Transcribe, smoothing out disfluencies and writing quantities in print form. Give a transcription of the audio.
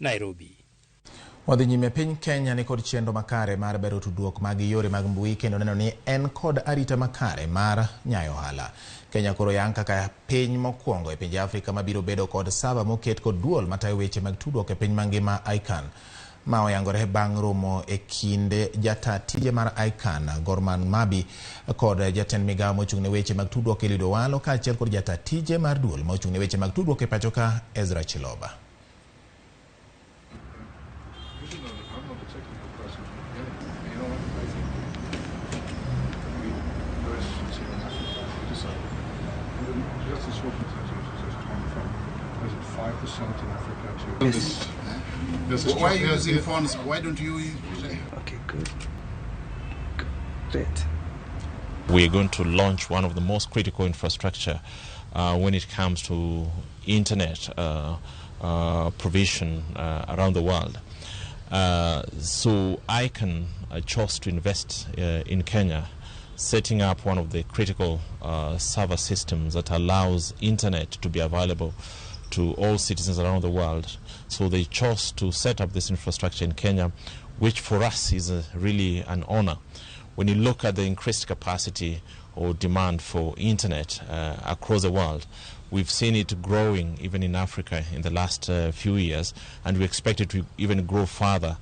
Nairobi. Wadhi nyime. Piny Kenya ni kod chenro makare mar bero tudruok mag yore mag mbui kendo neno ni en kod arita makare mar nyayo ohala. Kenya koro yang kaka piny mokwongo e pinje Afrika mabiro bedo kod server moket kod duol matayo weche mag tudruok e piny mangima, ICANN. Ma oyangore bang' romo e kind jata tije mar ICANN, Gorman Mabi, kod jatend migawo mochung' ne weche mag tudruok, Eliud Owalo, kaachiel kod jata tije mar duol mochung' ne weche mag tudruok e pacho ka, Ezra Chiloba. I'm not a technical person. You know what? I think we US in Africa, we decided. And then just a short percentage has gone from, was it 5% in Africa to this, there's a Why are you using phones? Why don't you use Okay, good. Great. We are going to launch one of the most critical infrastructure when it comes to internet provision around the world. So ICANN chose to invest in Kenya, setting up one of the critical server systems that allows internet to be available to all citizens around the world. So they chose to set up this infrastructure in Kenya, which for us is really an honor. When you look at the increased capacity or demand for internet across the world, we've seen it growing even in Africa in the last few years, and we expect it to even grow further.